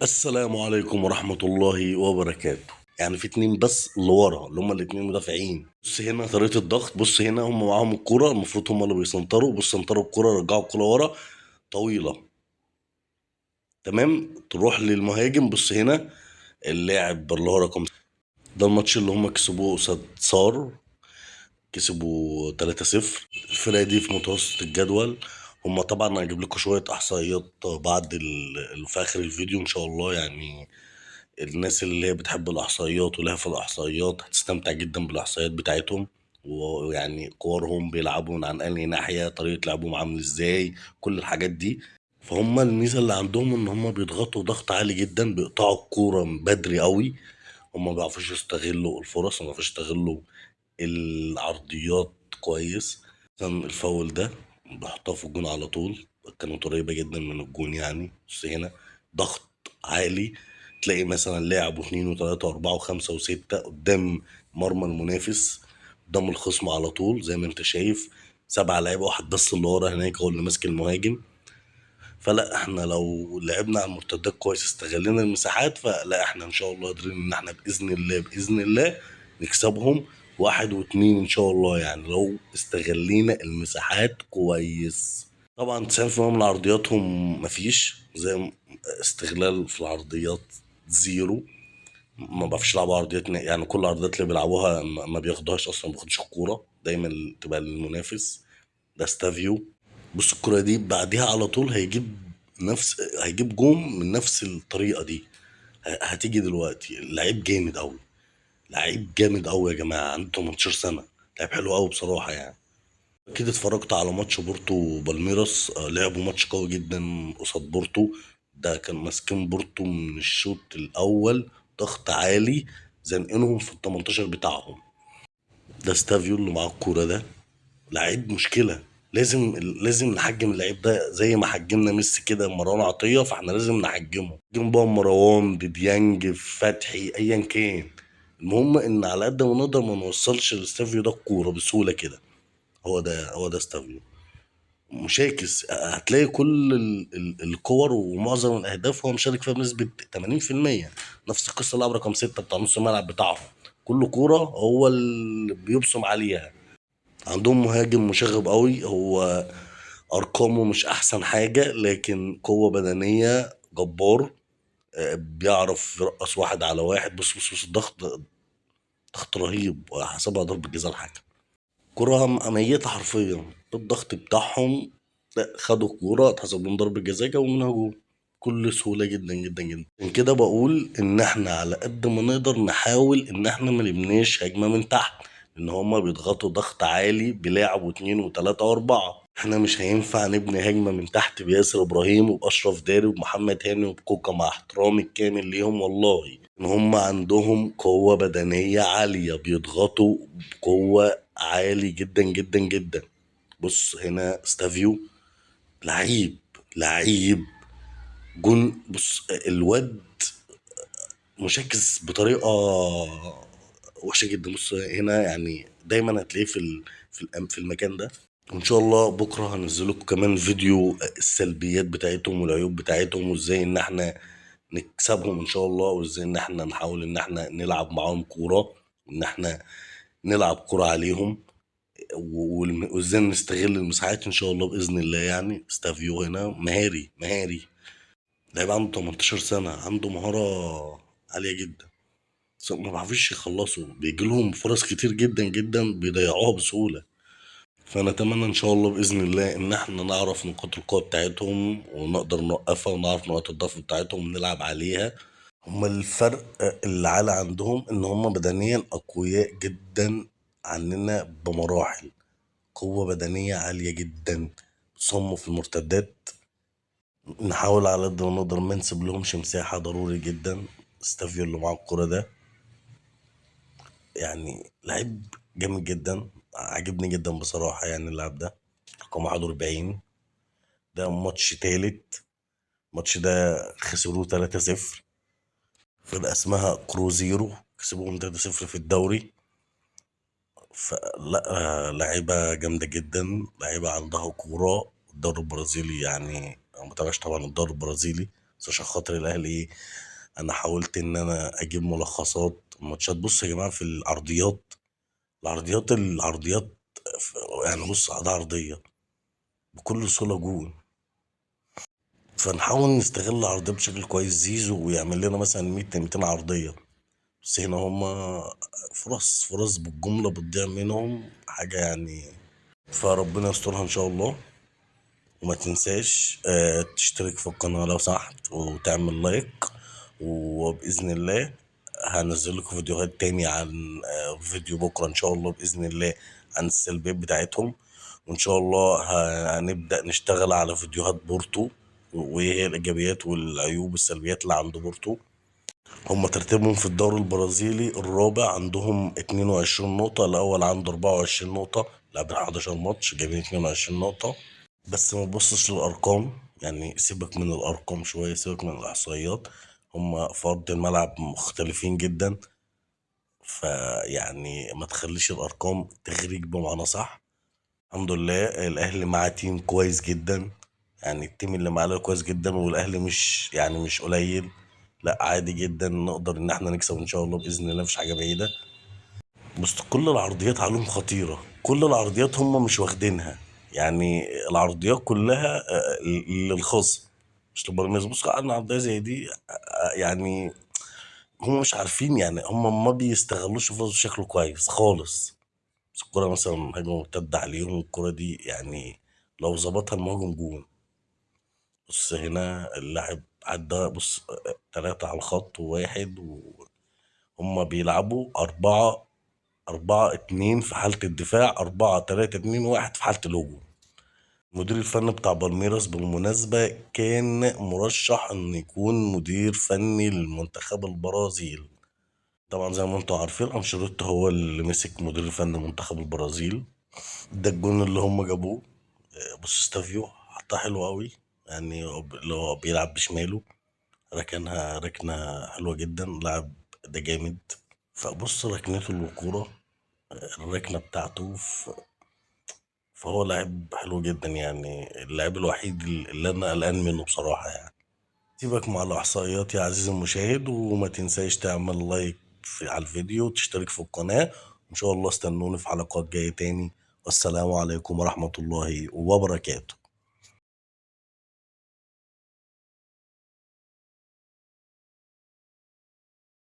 السلام عليكم ورحمة الله وبركاته. يعني في اتنين بس اللي ورا اللي هما الاتنين مدافعين. بص هنا طريقة الضغط، بص هنا هم معاهم الكرة، المفروض هم اللي بيسنطروا. بص سنطروا الكرة، رجعوا الكرة ورا طويلة، تمام، تروح للمهاجم. بص هنا اللاعب اللي هو رقم ده، الماتش اللي هم كسبوه قصاد صار، كسبوا 3-0. الفرقة دي في متوسط الجدول. هم طبعا هجيب لكم شوية احصائيات بعد في اخر الفيديو ان شاء الله. يعني الناس اللي هي بتحب الاحصائيات ولها في الاحصائيات هتستمتع جدا بالاحصائيات بتاعتهم، ويعني كورهم بيلعبوا عن انهي ناحية، طريقة لعبهم عامل ازاي، كل الحاجات دي. فهم الميزة اللي عندهم ان هم بيضغطوا ضغط عالي جدا، بيقطعوا الكورة من بدري قوي، هم ما بيعرفوش يستغلوا الفرص، ما بيعرفوش يستغلوا العرضيات كويس. مثلا الفاول ده بحطها في الجون على طول، كانت قريبة جدا من الجون يعني. بس هنا ضغط عالي، تلاقي مثلا لاعب واثنين وثلاثة وأربعة وخمسة وستة قدام مرمى المنافس، قدام الخصم على طول، زي ما انت شايف 7 لعيبة، واحد بس اللي ورا هناك هو اللي ماسك المهاجم. فلا احنا لو لعبنا على المرتدات كويس، استغلينا المساحات، فلا احنا ان شاء الله قادرين ان احنا باذن الله باذن الله نكسبهم 1 و2 ان شاء الله، يعني لو استغلينا المساحات كويس. طبعا تسعين في المية من عرضياتهم مفيش، زي استغلال في العرضيات زيرو، ما بعرفش يلعبوا عرضيات، يعني كل العرضيات اللي بيلعبوها ما بياخدوهاش اصلا، ما بياخدوش الكوره، دايما تبقى للمنافس. ده ستافيو، بص الكوره دي بعديها على طول هيجيب جون من نفس الطريقه دي، هتيجي دلوقتي. لعيب جامد قوي، لعيب جامد قوي يا جماعه، عنده 18 سنه، لعيب حلو قوي بصراحه. يعني اكيد اتفرجت على ماتش بورتو وبالميراس، لعبوا ماتش قوي جدا قصاد بورتو، ده كان ماسكين بورتو من الشوط الاول ضغط عالي، زنقينهم في ال 18 بتاعهم. ده ستافيو اللي معاه الكوره ده لعيب مشكله، لازم نحجم اللعيب ده زي ما حجمنا ميسي كده مروان عطيه، فاحنا لازم نحجمه. نحجم بقى مروان بديانج فتحي ايا كان، المهم ان على قد ما نقدر ما نوصلش لستافيو ده الكوره بسهوله كده. هو ده ستافيو مشاكس، هتلاقي كل الكور ومعظم الاهداف هو مشارك فيها بنسبه تمانين في المية. نفس القصه لاعب رقم 6 بتاع نص الملعب بتاعهم، كل كوره هو اللي بيبصم عليها. عندهم مهاجم مشاغب قوي، هو ارقامه مش احسن حاجه لكن قوه بدنيه جبار، بيعرف يرقص 1 على 1. بص بص بص الضغط، ضغط رهيب، حسبها ضربه جزاء الحكم. كرة ميتة حرفيا بالضغط بتاعهم، لا خدوا الكورة اتحسب لهم ضربة جزاء جابوا منها جول بكل سهولة جدا جدا جدا. عشان كده بقول إن إحنا على قد ما نقدر نحاول إن إحنا ما نبنيش هجمة من تحت، إن هما بيضغطوا ضغط عالي بلاعب واتنين وتلاتة وأربعة. إحنا مش هينفع نبني هجمة من تحت بياسر إبراهيم وبأشرف داري وبمحمد هاني وبكوكا، مع احترامي الكامل ليهم والله، إن هما عندهم قوة بدنية عالية، بيضغطوا بقوة عالي جدا جدا جدا. بص هنا ستافيو لعيب، لعيب جون. بص الواد مشاكس بطريقة وحشة جدا. بص هنا دايما هتلاقيه في المكان ده. وان شاء الله بكره هنزل لكم كمان فيديو السلبيات بتاعتهم والعيوب بتاعتهم، وازاي ان احنا نكسبهم ان شاء الله، وازاي ان احنا نحاول ان احنا نلعب معاهم كوره، وان احنا نلعب كوره عليهم، وازاي نستغل المساحات ان شاء الله باذن الله. ستافيو هنا مهاري، مهاري، لعيب عنده 18 سنه، عنده مهاره عاليه جدا، بس ما بيعرفوش يخلصوا، بيجي لهم فرص كتير جدا جدا بيضيعوها بسهوله. فنتمنى ان شاء الله باذن الله ان احنا نعرف نقاط القوه بتاعتهم ونقدر نوقفها، ونعرف نقاط الضعف بتاعتهم ونلعب عليها. هما الفرق اللي عالي عندهم ان هما بدنيا اقوياء جدا عننا بمراحل، قوه بدنيه عاليه جدا، بس هم في المرتدات نحاول على قد ما نقدر ما نسيب لهمش مساحه، ضروري جدا. ستافيو اللي معاه الكوره ده لعيب جامد جدا، عاجبني جدا بصراحه. اللاعب ده رقم 41، ده ماتش تالت، الماتش ده خسروه 3-0، فرقة اسمها كروزيرو كسبوهم 3-0 في الدوري. فلا لعيبة جامدة جدا، لعيبة عندها كورة. الدوري البرازيلي أنا ما بتابعش طبعا الدوري البرازيلي، بس عشان خاطر الاهلي ايه، انا حاولت ان انا اجيب ملخصات ماتشات. بص يا جماعة في العرضيات، العرضيات يعني بص ده عرضية بكل سهولة جون. فنحاول نستغل العرضية بشكل كويس. زيزو ويعمل لنا مثلا 100 200 عرضية، بس هنا هما فرص بالجملة بتضيع منهم حاجة يعني. فربنا يسترها ان شاء الله. وما تنساش تشترك في القناة لو سمحت، وتعمل لايك، وبإذن الله هنزل لكم فيديوهات تاني عن فيديو بكرة إن شاء الله بإذن الله عن السلبيات بتاعتهم. وإن شاء الله هنبدأ نشتغل على فيديوهات بورتو، وإيه هي الإيجابيات والعيوب والسلبيات اللي عند بورتو. هم ترتيبهم في الدوري البرازيلي الرابع، عندهم 22 نقطة، الأول عنده 24 نقطة، لعب 11 ماتش جايبين 22 نقطة. بس ما تبصش للأرقام، يعني سيبك من الأرقام شوية، سيبك من الإحصائيات، هم في أرض الملعب مختلفين جدا، فيعني ما تخليش الأرقام تغريك بمعنى صح. الحمد لله الأهلي معاه team كويس جدا، يعني ال team اللي معاه كويس جدا، والأهلي مش قليل، لا عادي جدا نقدر إن احنا نكسب إن شاء الله بإذن الله، مفيش حاجة بعيدة. بس كل العرضيات عليهم خطيرة، كل العرضيات هم مش واخدينها، يعني العرضيات كلها للخصم مش لبالميراس. بص قعدنا عرضية زي دي، يعني هم مش عارفين، يعني هم ما بيستغلوش الفرص بشكل كويس خالص. بس الكرة مثلا هجمة مرتدة عليهم، الكرة دي يعني لو ظبطها المهاجم جون. بص هنا اللاعب عدى، بص 3 على الخط وواحد، وهم بيلعبوا 4-4-2 في حالة الدفاع، 4-3-2-1 في حالة الهجوم. المدير الفني بتاع بالميراس بالمناسبة كان مرشح إن يكون مدير فني للمنتخب البرازيل. طبعا زي ما انتم عارفين أنشيلوتي هو اللي مسك مدير الفني لمنتخب البرازيل. ده الجون اللي هم جابوه، بص ستافيو حطها حلو قوي، يعني اللي هو بيلعب بشماله، ركنها ركنه حلوة جدا، لعب ده جامد. فبص ركنته للكورة، الركنه بتاعته، فهو لاعب حلو جدا، يعني اللاعب الوحيد اللي انا قلقان منه بصراحة. سيبك مع الاحصائيات يا عزيزي المشاهد، وما تنساش تعمل لايك على الفيديو وتشترك في القناة. وان شاء الله استنوني في حلقات جاية تاني، والسلام عليكم ورحمة الله وبركاته.